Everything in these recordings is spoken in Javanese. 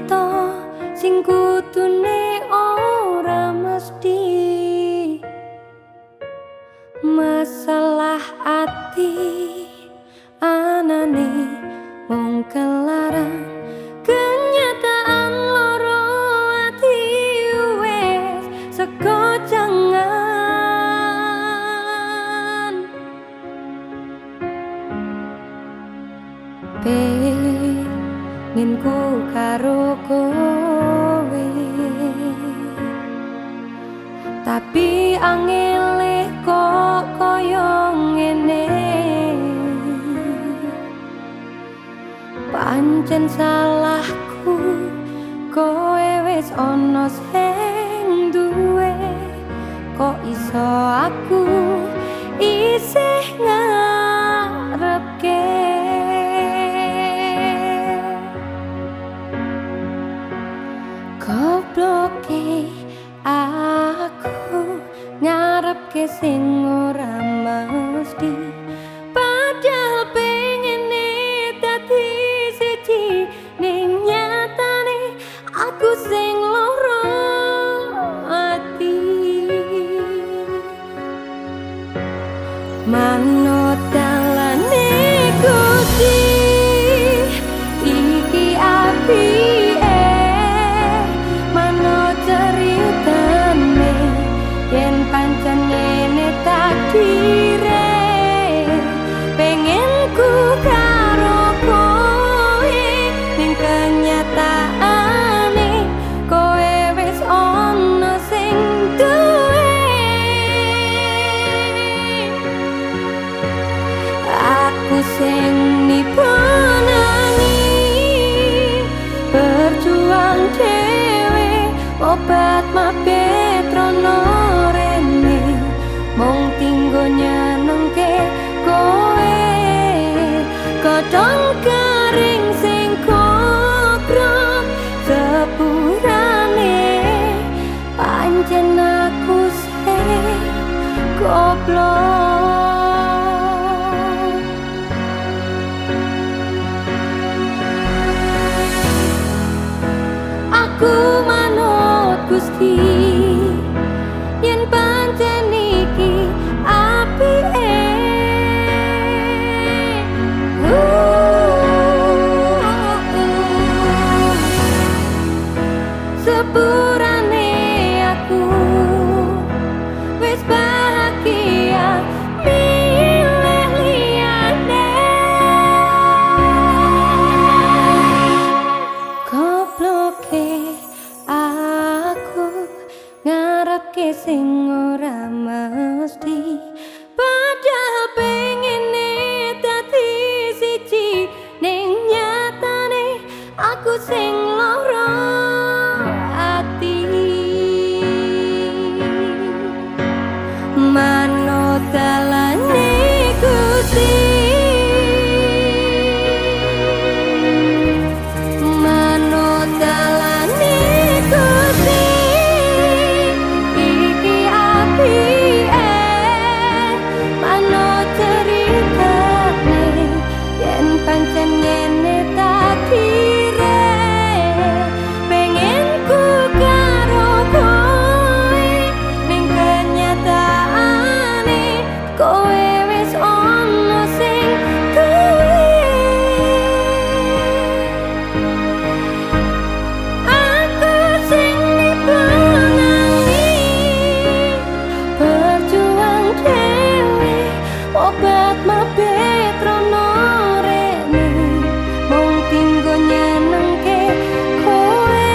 Cerita sing kudune ora mesti. Masalah ati anane mung kelaran, kenyataan loro ati wis seko jangan. Penginku karo kowe, tapi angele kok koyo ngene. Pancen salahku, kowe wis ana sing duwe. Kok iso aku isih ngarepke? Gobloke aku ngarepke sing ora mesti, padahal pengene dadi siji, ning nyatane aku sing loro ati. Manut dalane Gusti iki apike, manut ceritane yen pancen ngene takdire. Penginku karo kowe, ning kenyataane kowe wis ana sing duwe. Aku sing nipu nanging berjuang dhewe, obat mabit rono rene mung tinggo nyenengke kowe. Godhong kering sing kokrok sepurane, pancen aku sing goblok. Aku manut Gusti yen pancen iki apike. Sepurane aku wis bahagia milih liyane. Gobloke aku ngarepke sing ora mesti, padahal pengene dadi siji, ning nyatane aku sing loro ati. Manut dalane Gusti, manut dalane Gusti iki apike, manut ceritane yen pancen ngene takdire. Penginku karo kowe, ning kenyataane kowe wis ana sing duwe. Aku sing nipu nanging berjuang dhewe, obat mabit rono rene mung tinggo nyenengke kowe.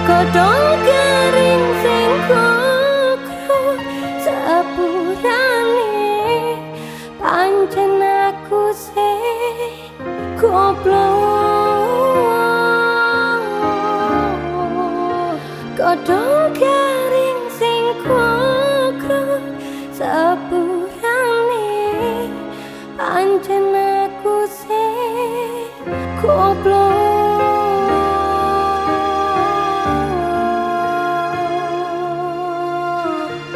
Godhong kering sing kokrok sepurane, pancen aku sing goblok. Godhong kering sing kokrok sepurane, pancen aku sing goblok.